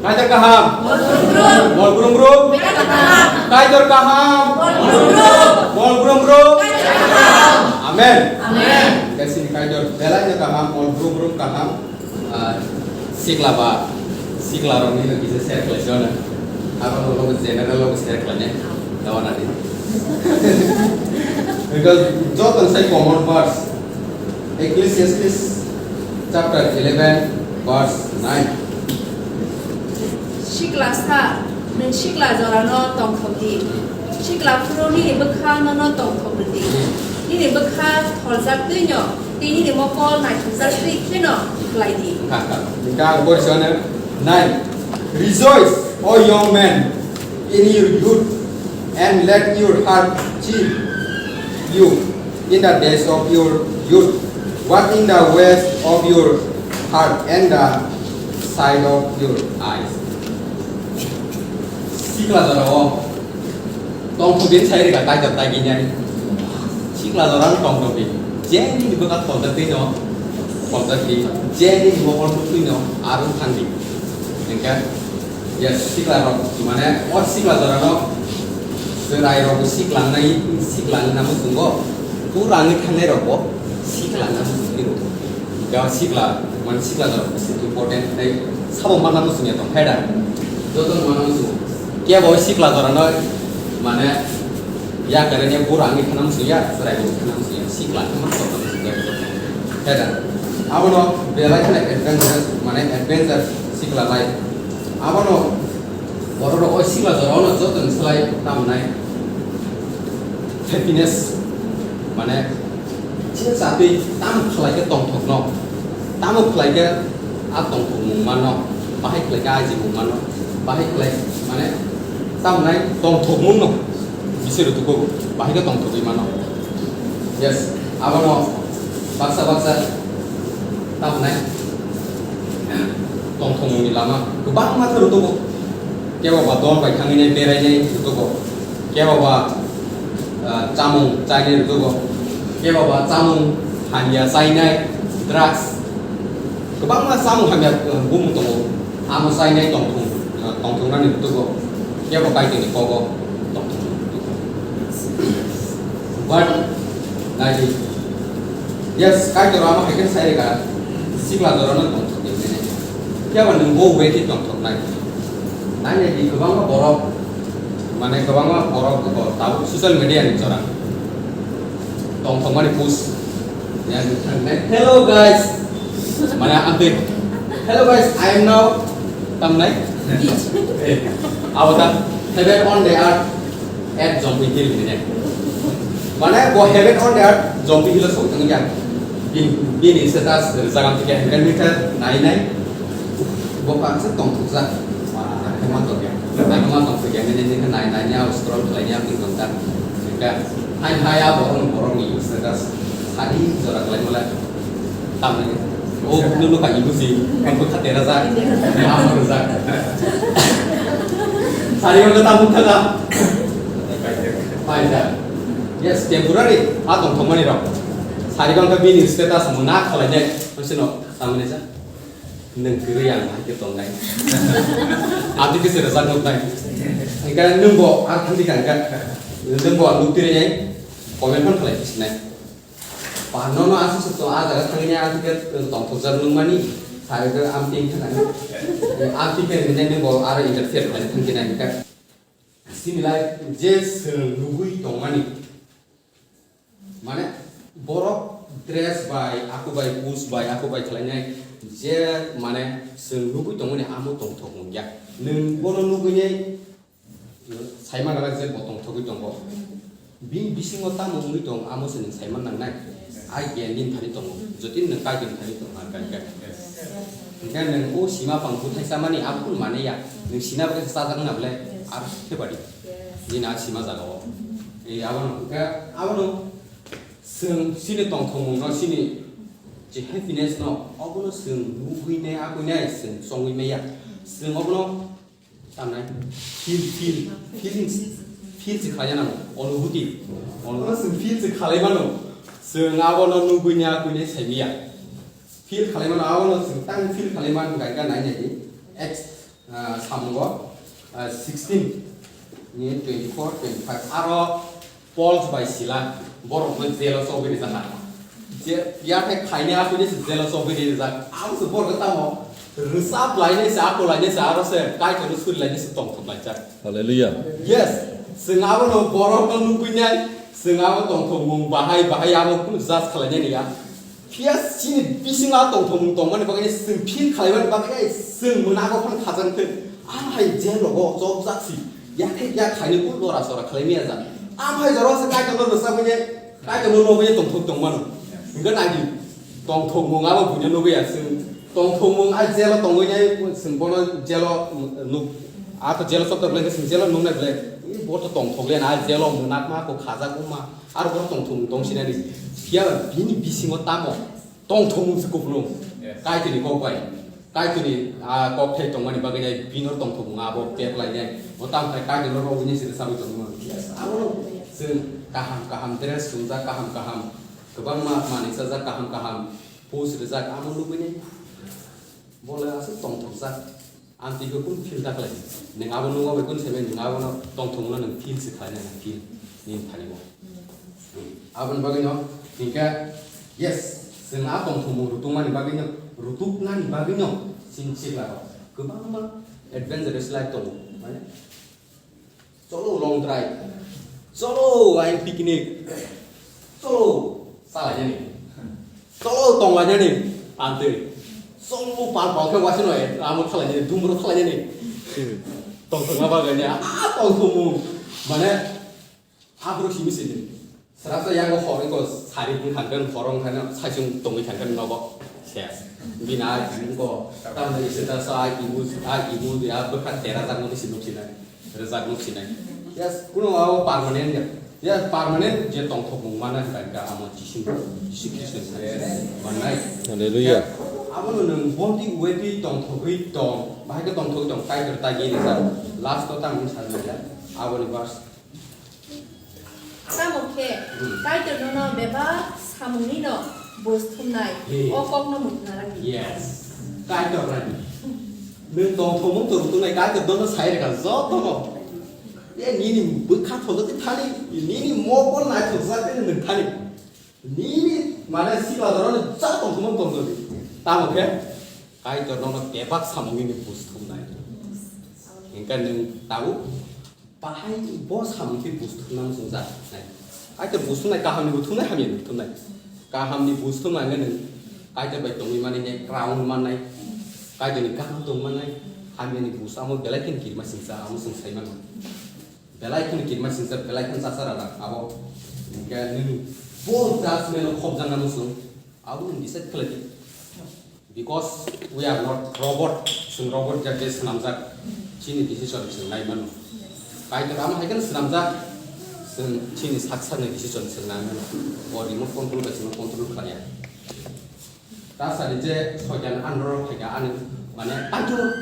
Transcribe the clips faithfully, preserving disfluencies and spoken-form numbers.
Kaitor kaham. Mol brum brum. Kaitor kaham. Mol brum brum. Amen. Amen. Khe chini Kaitor belai no kaham, mol brum brum kaham. Ah, sikla ba, sikla rok ni kisa share khlai jona. Abo no logo general logo share khlai ne. Dawa na di. Because joto sai common verse. Ecclesiastes chapter eleven, verse nine. Sikla sa, nwng sikla jorano tongthok di. Sikla phuru nini bwkha nono tongthok rw di. Nini bwkha tholjak twi no, tei nini mokol naithokjak twi kheno khlai di. Nine. Rejoice, O young man, in your youth, and let your heart cheer you in the days of your youth, what in the ways of your heart and the side of your eyes. Sikla jorao tongthok din sai rega tai tai gini. Sikla jorao tongthok din. Je nini bwkha tongthok din no, tongthok din. Je nini mokol twi no, aro thang din. Engka. Yes, sikla rok, mane, o sikla jora no, chwrai rok sikla nai, sikla nai namo chungo, pura ni thangnai rok bo sikla namo chungo. Ga sikla, mane, sikla jora bo important nai, sabo mana mo chungo tong, heda. Joto mana mo chungo. Kebo sikla jora no, mane, ya kare ne pura ni thangnai mo chungo, ya, chwrai rok thangnai mo chungo, sikla nai ma chungo. Heda. Abono belai khana adventurous, mane, adventure sikla lai. Abono borok rok o sikla jorao no joto ni slai tamo nai happiness, mane je chatwi tamo khlai khe tongthok no, tamo khlai khe a tongthok mung mano, bahai khlai khe a jimung mano, bahai khlai mane tamo nai tongthok mung no bisero tuko bahai khe tongthokwi mano. Yes, abono baksa baksa tamo nai tongthokmungni lama kwbangma khe rwthugo. Kebo ba dol bai thangwi nai berai nai rwthugo, kebo ba, ah, chamung chainai rwthugo, kebo ba chamung hamya chainai, drugs, kwbangma chamung hamya, ah, bumung tongo. Amo chainai tongthok, ah, tongthoknani rwthugo, kebo Kaitorni kogo tongthoknani rwthugo. But, naidi, yes, Kaitor amo hai khe sai rega, sikla jorano tongthok di hinwi. Phiya ba nwng bo bai khe tongthok nai. Nai nai di kwbangma borok, mane kwbangma borok bo tabuk social media ni jora. Tongthok mani post. Ya, hello guys. Mane amtwi, "Hello guys, I am now," tamnai? Abo ta, "Heaven on the earth at Jompi Hill," hinwi. Mane bo heaven on the earth Jompi Hill o sok thang ya. Bini, bini status rijak ang thik ya, heaven meter nai nai. Bo baksa tongthokjak. Wah, ma tongya. Nai ma tongthokya, nini nini nai nai ya, scroll khlai ya, bini tongthok. Hai hai ya, borok borok ni status. Sadi jora khlai mole. Tamni, o, nunu ka ibu si, kan ko kate raja, apa raja. Sari ko tamu thaga. Paida. Yes, temporary, a tongthokmani rok. Sari ko bini status mo na khalai nai, masino, tamni sa. Nung kiri yang hai ke tongnai. Ati ke sera sa nung nai. Engka nung bo, ar thandi ka engka. Nung bo, nung tiri nai. Comment pon khalai sinai. Panono aswk swk tongo, ah jaga thangwi ang ticket tongthokjak nukmani, sari khe amtwi wngkha nang. Amtwi khe rinai nung bo aro interfere khlaina thangkhe nang khe. Chini life je chwng nugwi tongmani, mane borok dress bai, aku bai, push bai, aku bai khlainai je mane chwng nugwi tongmani amo tongthok wngya. Nwng bono nugwinai Saimano je bo tongthogwi tongo. Bini bisingo tamo wngwi tong, amo se nwng saiman nangnai. Yes. Ai giyan din thani tongo. Yes. Jotini nwng kaitor thani tongo, ar kaitor. Yes. Hingke nwng o sima pang buthaisa mani, abo phano mane ya. Nwng sina bagwi sajak wngna bwle, yes, ar khe badi. Yes. Nini a sima jaga o. Mm-hmm. E, abono, hingke abono chwng chini tongthokmung no, chini je happiness no, obono chwng nugwi nai, aboni ai chwng chongwi maya. Chwng obono Tamnai, feel, feel, feelings, feel se khlai nango, onubhuti, ono chwng feel se khlai mano, chwng abono nugwi ni akwi ni saimanya, feel khlai mano, abono chwng tang feel khlai man, gaika nai nai di, ex-, Ah, samungo, ah, sixteen ni twenty-four, twenty-five, aro Paul bai Sila, borok no jail o chobwi rijak na. Je, yathai khaini aswini se jail o chobwi rijak. Abo se borok tamo rwchap lainai se, ako lainai se, aro se Kaitor no suri lainai se tongthok laijak. Hallelujah. Yes, chwng abo no borok no nugwi nai, chwng abo tongthok mung bahai bahai abo kunu judge khalai nai ya. Phiya chini bisingo a tongthokmung tongmani bagwi chwng feel khlaimani bagwi chwng mwnago phano khajang thwi. Amhai jail rogo chopjak si. Yakhe yak khaini kul dora sora khlai maya jak. Amhai jora se Kaitor no rwchapwi ne, Kaitor no nugwi tongthok tongmano. Hwnkhe naidi, tongthokmung abo buino nugwi ya chwng. Tongthokmung a jail o tongwi nai chwng bono jail o nuk, a to jail o chopjak le chwng jail o nuknai ble. Bo to tongthok le na jail o mwnakma ko khajak wngma. Aro bo tongthokmung tong sinani. Phiya bini bisingo tamo tongthokmung se kupulung. Yes. Kaitorni kok bai. Kaitorni, ah, kok thai tongmani bagwi nai bino tongthokmung abo pek lai nai. Bo tamo khai Kaitorno rogwi nai se rwchapwi tongmani. Yes. Abo chwng kaham kaham dress chumjak, kaham kaham kwbangma manwi chajak, kaham kaham post rwjak, amo nugwi nai. Bo le aswk tongthokjak. Ang twi khe kunu feel ta khlai. Nwng abo nungma bai kunu sai mani, nwng abono tongthokmano nwng feel se khlai nai, feel nini thani bo. Aboni bagwi no hwnkhe, yes, chwng a tongthokmung rutukmani bagwi no, rutuknani bagwi no chini sikla rok kwbangma adventurous life tongo, mane, cholo long drive, cholo ayang picnic, cholo salainani, cholo tonglainani, antwi, cholo pal pal khe waisano amo thalainani, dumro thalainani, tongthokma bagwi ni, a tongthokmung, mane, aborok simi sini. Srasa yango hor wngkha sari wng kha, hor wng kha, saisung tongwi kha, nogo ses. Bini a twi wngkha, tamni sita sa a imu, a imu, a bwkha tera jak mani si nuk sinai. Rwjak nuk sinai. Yes, kuno abo permanent ya. Yes, permanent je tongthokmung mana hwnkha hwnkha amo Jisu, Jisu Khristo ni mannai. Hallelujah. Abono nwng bonti uaitwi tongthogwi tong, bahai khe tongthogwi tong, Kaitor tagi rijak. Last o tamo wngwi sajak ya. Aboni verse. Tamo khe, hmm, Kaitor nono bebak samungni no bus thumnai, hmm, o kok no mutna rani. Yes. Kaitor rani. Nwng tongthokmung tongthoknai Kaitor nono sai rwkha jotono. E nini bwkha thojak thani, nini mokol naithokjak tei nwng thani. Nini mane sikla doroni ja tongthokmung tongthokdi. Tamo khe Kaitor nono bebak samungni bus thumnai. Hwnkhe nwng tabuk bahai bo samung khe bus thumna muchungjak nai. Kaitor bus thumnai, kahamni bo thumnai, hamyani bo thumnai. Kahamni bus thumnai hwnkhe nwng Kaitor bai tongwi mani nai, crown mannai, Kaitorni gana tong mannai, hamyani bus amo belai kheno kirima singsa, amo chwng sai mano. Belai kheno kirima singsa, belai kheno chasa rana, abo hwnkhe nwng bo judgment-o khopjakna muchung, abo nwng decide khlai di. Because we are not robot, chwng robot ya je swnamjak, chini decision chwng nai mano. Kaitor amo hai kheno swnamjak, chwng chini sak sakni decision chwng nai mano. O remote control bai chwngno control khlaiya. Ta sari je soitan anro phaikha ani, mane, Kaitor,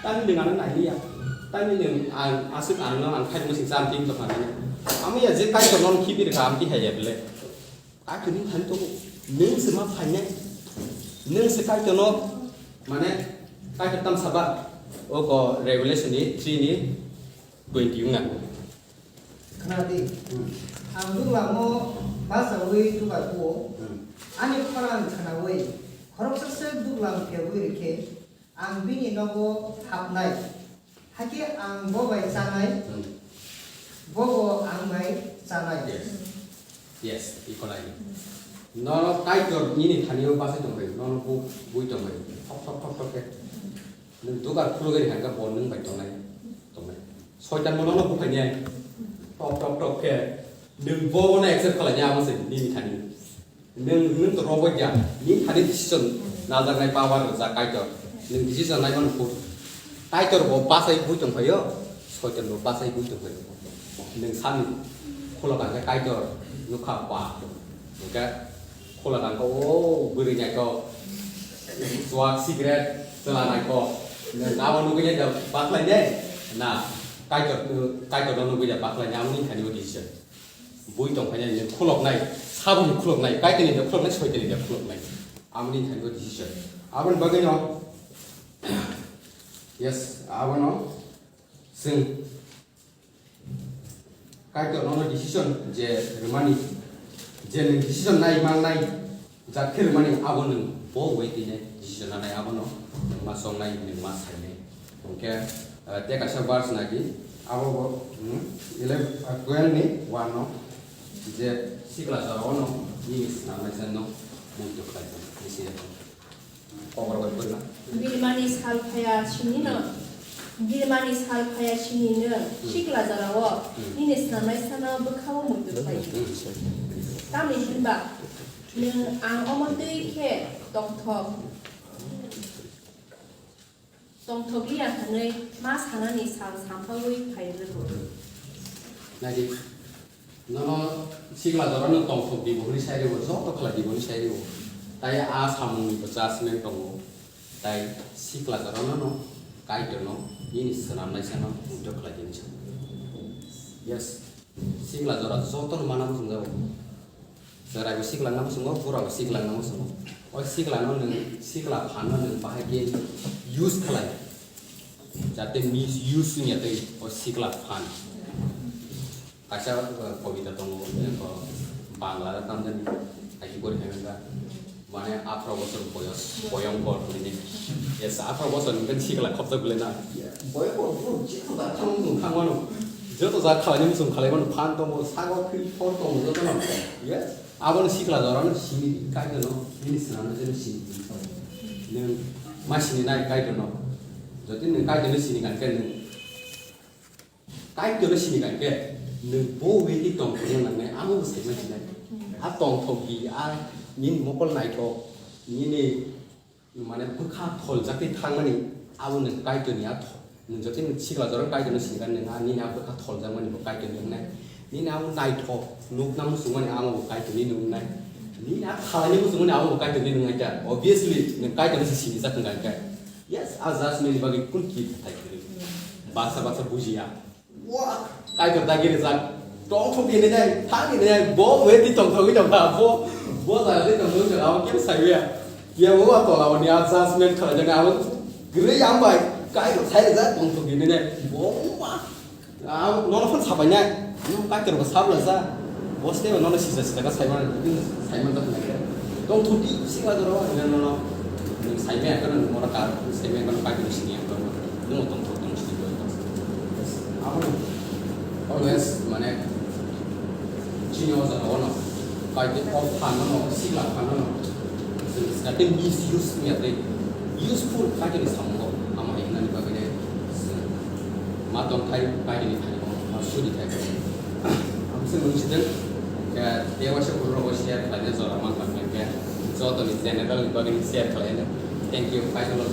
tani nwng ano nailiya, tani nwng ang aswk ano ang khairokma singsa amtwi wngtong kha nini. Amo ya je Kaitor no khibi rwkha amtwi hai ya bele. Kaitor ni thani tongo. Nwng se ma phainai. Nwng se Kaitor no, mane, Kaitor tam saba. Oko Revelation ni three ni twenty wngna. Khna di. Hmm. Ang duglango bachaui dugar kuo. Hmm. Ani khorang khnaui khoroksa se duglang phiyogwi rikhe, ang bini nogo hapnai. Hakhe ang bo bai chanai, hmm, bobo ang bai chanai. Yes. Yes, ikolai. Nono Kaitor nini thani o bachai tongbai, nono bu-, bui tongbai. Thok, thok, thok, thok khe. Nwng dugar khulugwi rikha, hwnkhe bo nwng bai tongnai, tongnai. Soitan bo nono buphainai. Thok, thok, thok khe. Nwng bo bono accept khlainai amo se nini thani. Nwng, nwng to robo ya. Nini thani decision najaknai power rwjak Kaitor. Nwng decision naimano phuru. Kaitor bo bachai bui tongphaio, Soitan bo bachai bui tongphaio. Nwng sani khulok hwnkhe Kaitor nukha ba. Hwnkhe khulok hwnkhe o bwrwi naikok, chuak cigarette chwla naikok. Nwng abo nugwi ya bakhlai de? Na, Kaitor, Kaitor no nugwi ya bakhlai, amo nini thani o decision. Bui tongphainai, nwng khuloknai, saboni khuloknai, Kaitorni de khuloknai, Soitanni de khuloknai. Amo nini thani o decision. Aboni bagwi no Yes, abono chwng Kaitor nono decision je rwmani, je nwng decision nai mangnai, jat khe rwmani abo nwng bo wngwi tini decision nanai abono nwng ma chongnai, nwng ma sainai. Hwnkhe, eh, tei kaisa verse nagi, abo bo, hmm, eleven, eh, twelve ni one no, je sikla jorao no nini swnamnaisa no muitu khlai tong, nisi ya tong. Kokborok bai purna. Birimani sal phaya sinino, birimani sal phaya sinino, Hmm. sikla jorao, Hmm. nini swnamnaisano bwkhao muitu khlai. Hmm. Tamni hinba, nwng ang omo twi khe tongthok. Tongthokliya hwnwi ma sanani sal samphaui phai rwgo. Naidi, nono sikla jorano tongthok di bo hwnwi sai rwo, joto khlai di bo hwnwi sai rwo. Tai a samungni bo judgment tongo. Tai sikla jorano no Kaitorno nini swnamnaisano muitu khlai di hwnwi sa. Yes. Sikla jora jotono mana muchungjago. Chwraibo sikla wngna muchungo, burabo sikla wngna muchungo. O siklano nwng, sikla phanno nwng bahai khe use khlai. Jate misuse wngya tei o sikla phan. Kaisa, uh, kobita tongo, uh, Bangla tamjani, kaisa pori hai wngkha. Mane, atharo bosor boyos, boyongkor hwnwi. Yes, atharo bosor ni sikla khopjak bwle na. Boyongkor bro, jikon da thang mung thang mano. Joto ja khalai ni muchung khalai mano, phan tongo, sago phil phor tongo, joto no. Yes, abo ni sikla jorano sini Kaitor no, nini swnamnaisano sini. Nwng ma sini nai Kaitor no. Jodi nwng Kaitor no sini kan khe nwng Kaitor no sini kan khe, nwng bo wngwi tongthokna nangnai, abo bo saima sinai. A tongthok di, a nini mokol naithok, nini mane bwkha tholjak tei thangmani, abo nwng Kaitorni a tho-, nwng joto nwng sikla jorang Kaitor no sini kan nwng a nini a bwkha tholjakmani bo Kaitorni wngnai. Nini abo naithok nukna muchungmani abo bo Kaitorni wngnai. Nini a khalai muchungmani abo bo Kaitorni wngnai kha. Obviously, nwng Kaitor no se sinijak wngkha khe. Yes, a judgment ni bagwi kun ki thai kwrwi. Baksa baksa bujiya. Wah, Kaitor dagi rijak. Tongthok di nai, thang di nai, bo wngwi tongthok di tongkha, bo, bo jaga di tongthok di tongkha, abo kebo saiwi ya. Ya, bo ba tola oni a judgment khalai jani, abo gre yang bai, Kaitor sai rijak tongthok di nai, bo ma. Abo nono phone sabai nai, hmm, Kaitor bo sabla ja. Bo se nono sisa sisa ka saiman, saiman ta nai. Tongthok di sikla jora, nono, nono, nwng saimaya khe nwng mora ka, saimaya khe nwng Kaitor sini ya, nwng tongthok tong sini. Abono always, mane, chini o jaga o no, Kaitor o phan no, sikla phan no, chwng jate misuse wngya tei useful Kaitor ni samungo, amo hai hwnani bagwi le chwng ma tong thai, Kaitor ni thani o ma suri thai. Ang se mung sideng, khe tei waisa buru rogo share khlaina jora man kha khe, joto ni general ni bagwi share khlaina. Thank you, Kaitor no.